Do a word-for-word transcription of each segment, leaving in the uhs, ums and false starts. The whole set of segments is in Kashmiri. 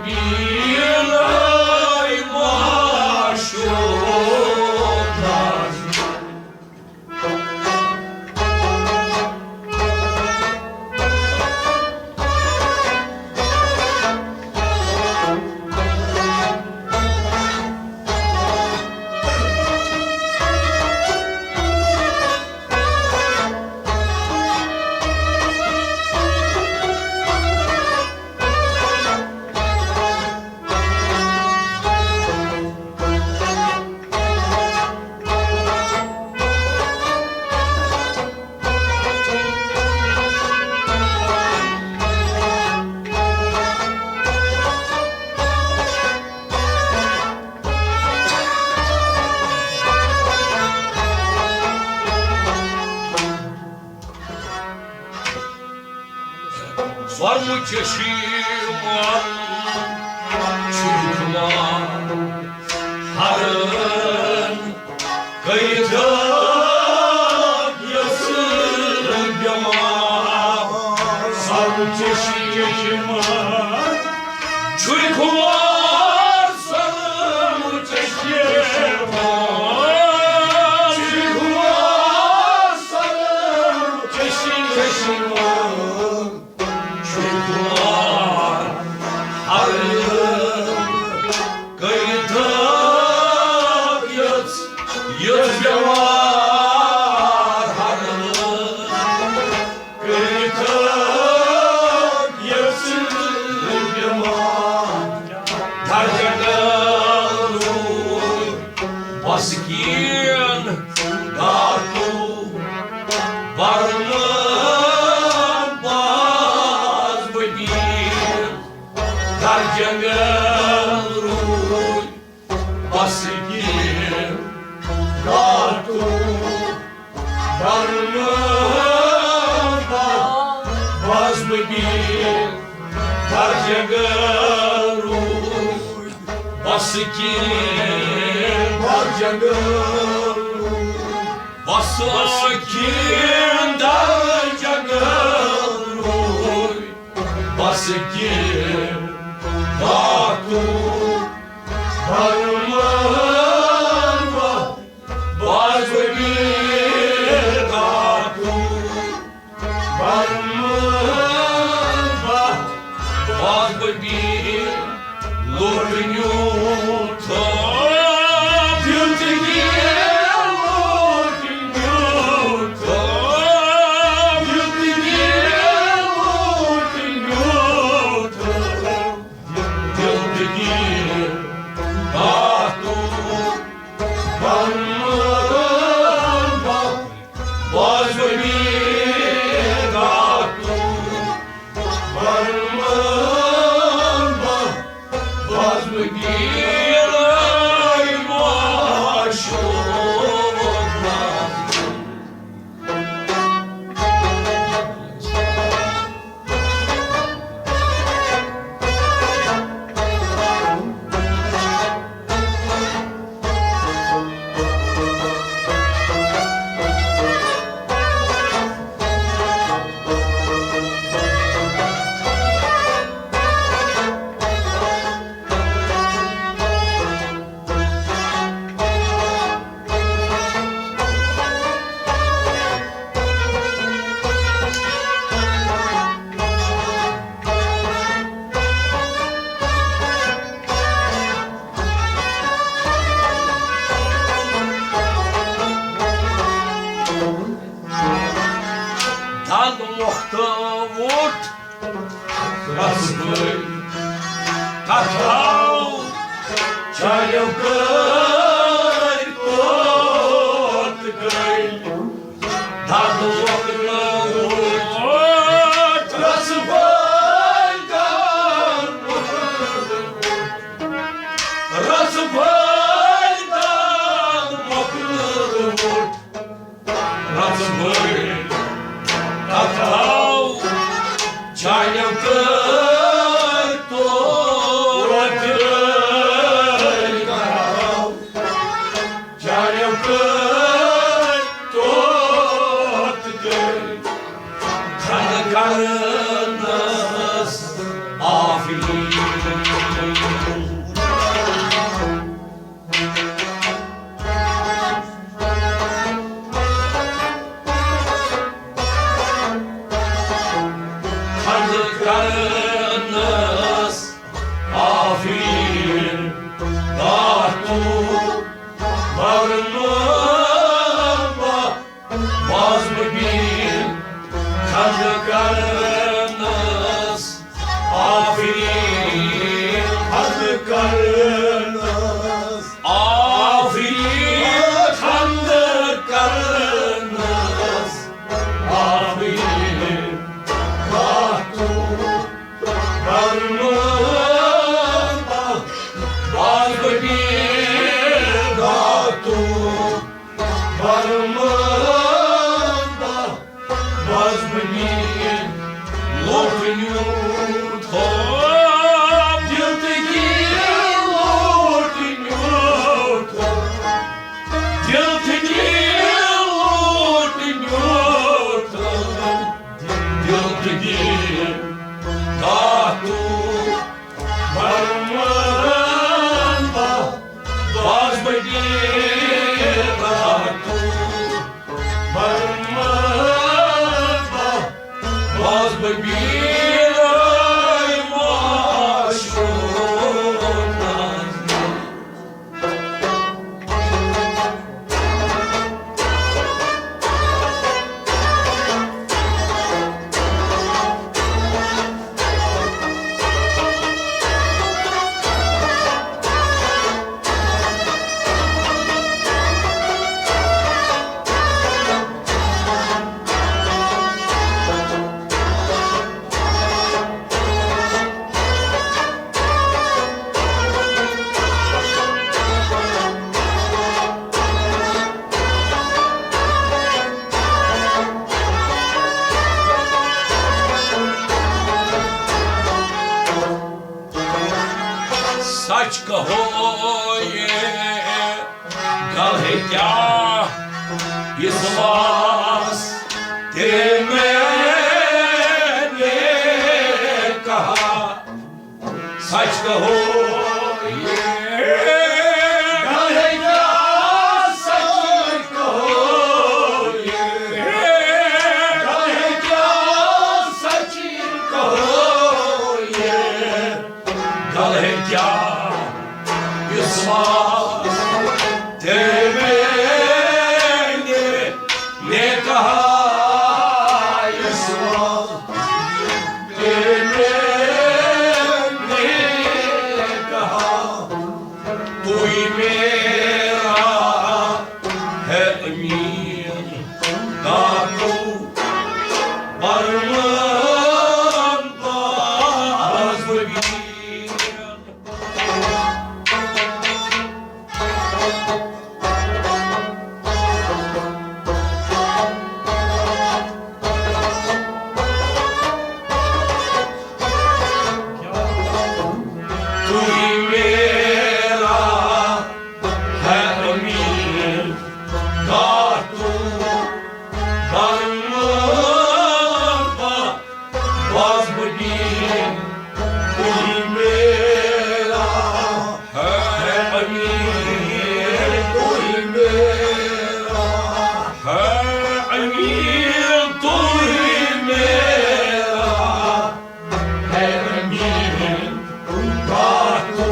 بیٖنَے معشوق نازنہِ۔ سۄرمہٕ چشمہٕ چھُکھ مار ہرن کٔرِتھ یژھ بٮ۪مار۔ سۄرمہٕ چشمہٕ چھُکھ مار سۄرمہٕ چشمہٕ چھُکھ مار سۄرمہٕ چشمہٕ۔ چھُکھ مار ہر کٔرِتھ یژھ، یژھ بٮ۪مار ہر کٔرِتھ یژھ بٮ۪مار۔ درجہ گل روٗد بس کین داتو برمن باز ببیر۔ در جنگل روٗد بس کین داتو برمن باز ببیر۔ در جنگل روٗد بس کین در جنگل روٗد بس کین در جنگل روٗد بس کین داتو برمن باز ببیر۔ داتو برمن باز ببیر۔ لوٹنیو تھا دل تگی، لوٹنیو تھا دل تگی، لوٹنیو تھا دل تگی۔ داتو برمن باز ببیر۔ داتو برمن باز ببیر۔ معشوق نازنہِ۔ دَنٛد مۄختہٕ ووٚٹھ رسمٕے کتھاو چایو کٔرۍ توت گٔے۔ دَنٛد مۄختہٕ ووٚٹھ رسمٕے رسمٕے دَنٛد مۄختہٕ ووٚٹھ رژھ بٔڑ کتھ آو چانیو کٔرۍ توتہِ گٔے۔ چانیو کٔرۍ توتہِ گٔے۔ کھنہٕ کرنس آفرین۔ سچ کہو یہ، گل ہے کیا اس واسطے میں نے کہا۔ سچ کہو یہ، گل ہے کیا، سچ کہو یہ، گل ہے کیا، سچ کہو یہ۔ گل ہے کیا اس واسطے میں نے، نے کہا، اس واسطے میں نے کہا، تو ہی میرا ہے امین، داتو، فرمان باز بگیر۔ تو ہی میرا ہے امین، داتو، فرمان باز بگیر۔ تو ہی میرا ہے امین، تو ہی میرا ہے امین، تو ہی میرا ہے امین، داتو،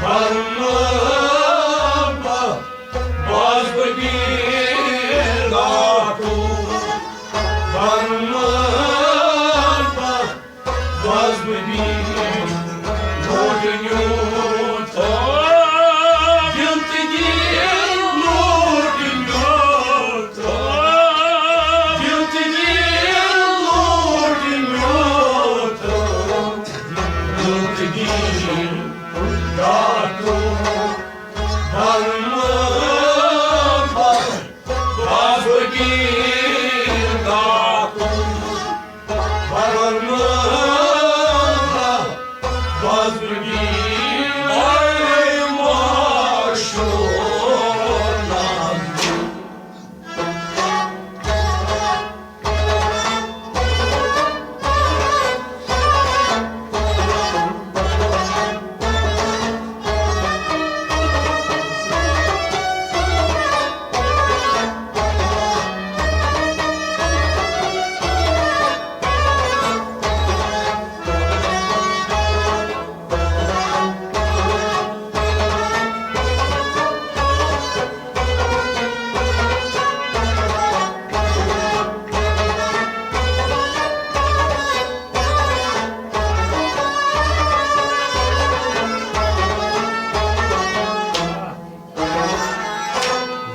فرمان باز بگیر، داتو، فرمان باز بگیر۔ لوٹنیو تو، دل تہِ دِیِو لوٹنیو تو، دل تہِ دِیِو لوٹنیو تو، دل تہِ دِیِو داتو، فرمان باز بگیر، داتو، فرمان باز بگیر، اے معشوق۔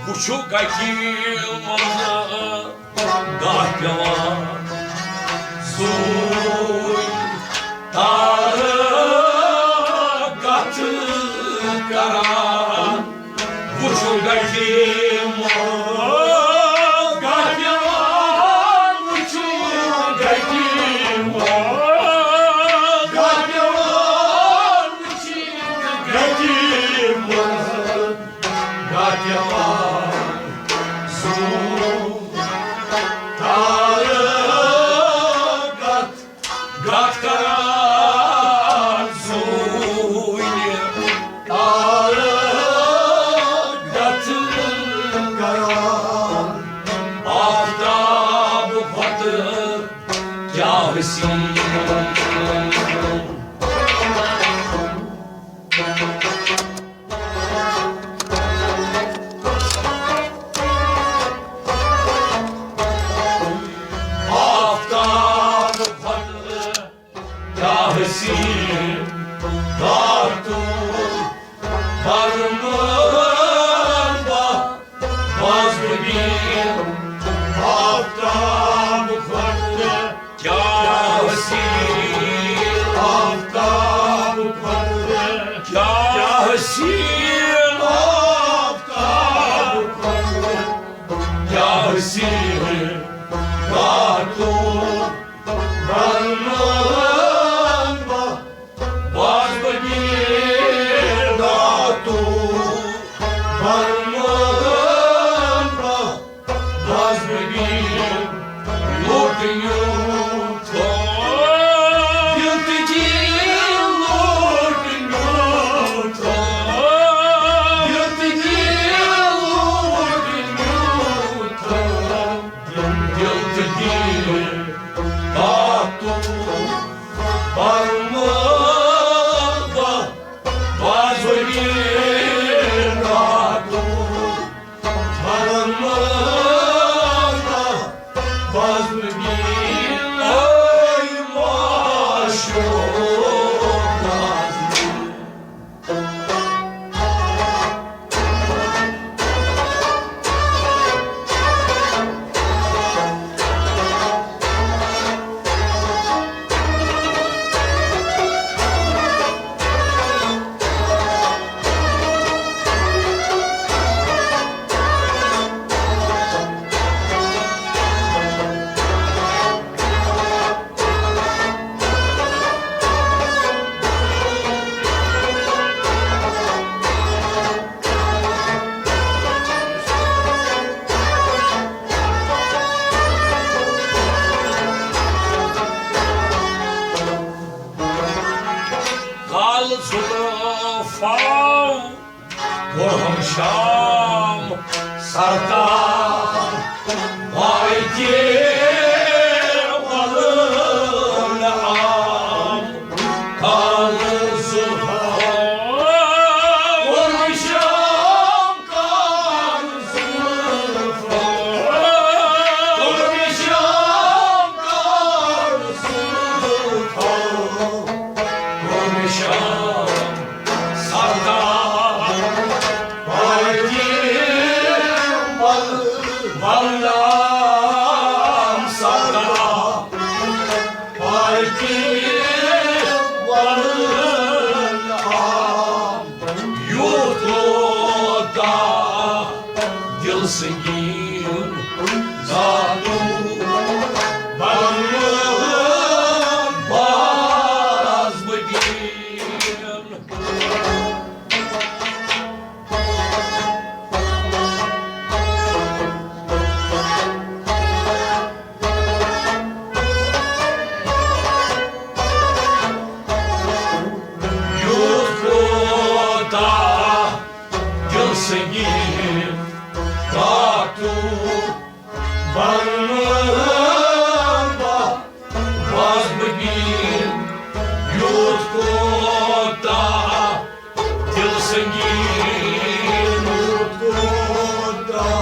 وٕچھِو گَتہِ منٛز گاہ پٮ۪وان زوٗنۍ تارٕ کتھ کران۔ وٕچھِو گَتہِ منٛز گاہ پٮ۪وان، وٕچھِو گَتہِ منٛز گاہ پٮ۪وان، وٕچھِو گَتہِ منٛز گاہ پٮ۪وان۔ زوٗنۍ تارٕ کتھ گتھ کران زوٗنہِ، تارٕ گتھ کران۔ زلفو کوٚرہم شام سردار، واتہِ ولن عام۔ کالہٕ زُلفو کوٚر مےٚ شام، کالہٕ زُلفو کوٚر مےٚ شام، کالہٕ زُلفو کوٚر مےٚ شام سردار۔ واتہِ ول-، ولن عام سردار۔ پاے کٔرِتھ وَنُن آم، یوٗت کوتاہ دِل سنگیٖن، زاتُن بَنُن باز مدیٖن۔ یوٗت کوتاہ دِل سنگیٖن، کاتوٗ بَنہٕ بہٕ وازٕ بہٕ بیٖن۔ یوٗت کوتاہ دِل سنگیٖن، یوٗت کوتاہ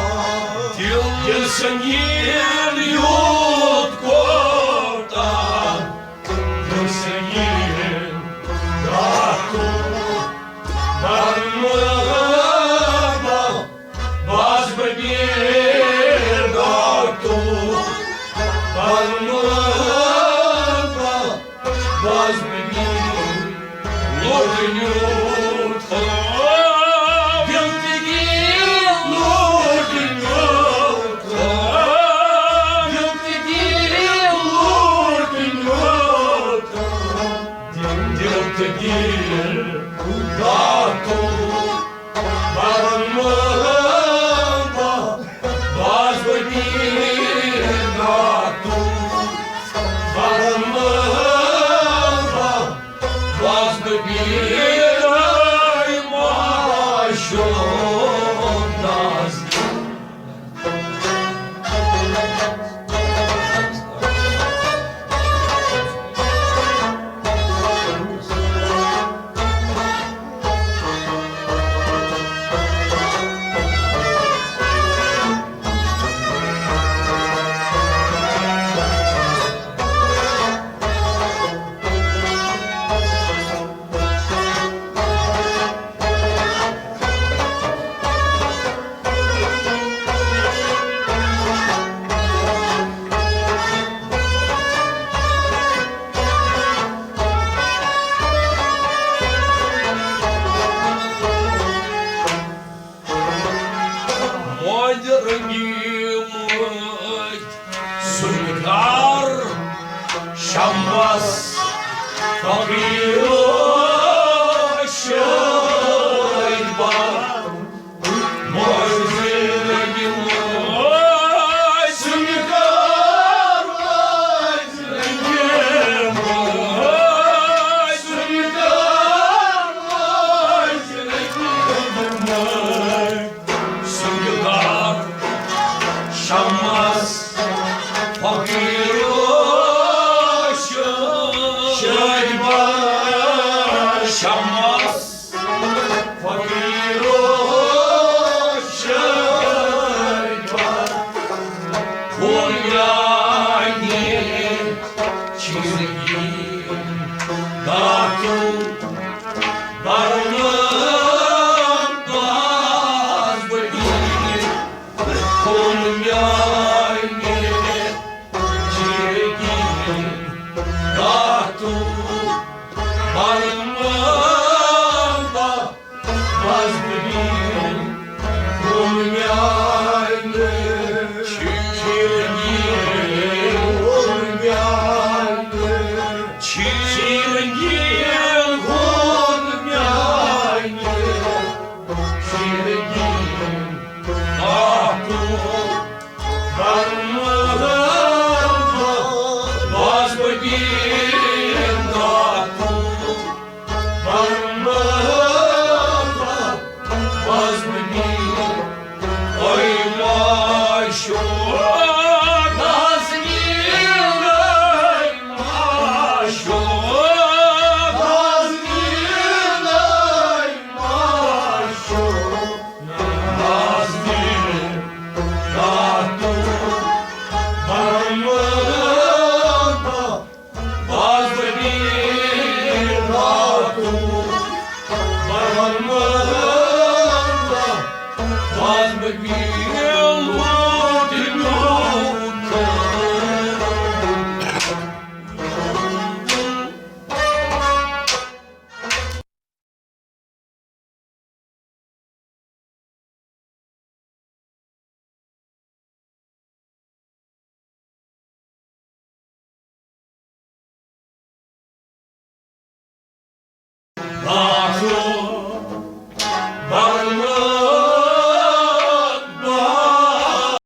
دِل، دِل سنگیٖن، یوٗت کوتاہ دِل سنگیٖن، راتُک برمُلہٕ باز بہٕ بیٖن۔ راتُک برمُلہٕ باز بہٕ بیٖن۔ لوٚگ نیوٗتھ دِل تہِ گِل، لوٚگ نیوٗتھ دِل تہِ گِل، لوٚگ نیوٗتھ دِل تہِ گِل۔ راتُک برمُلہٕ باز بہٕ بیٖن۔ راتُک برمُلہٕ باز بہٕ بیٖن۔ معشوق ناز مۄنٛدِ رٔنٛگۍ مٲدۍ سُنٛد گَر شمس فقیٖرو شٲعر بَر۔ مۄنٛدِ رٔنٛگۍ مٲدۍ سُنٛد گَر شمس فقیرو شٲعر بَر، شمس فقیرو شٲعر بَر۔ خون میانہِ چیرگی داتو برمان باز بہٕ بیٖن۔ خون میانہِ چیرگی داتو برمان باز بہٕ بیٖن۔ خون میانہِ چیرگی، خون میانہِ چیرگی، خون میانہِ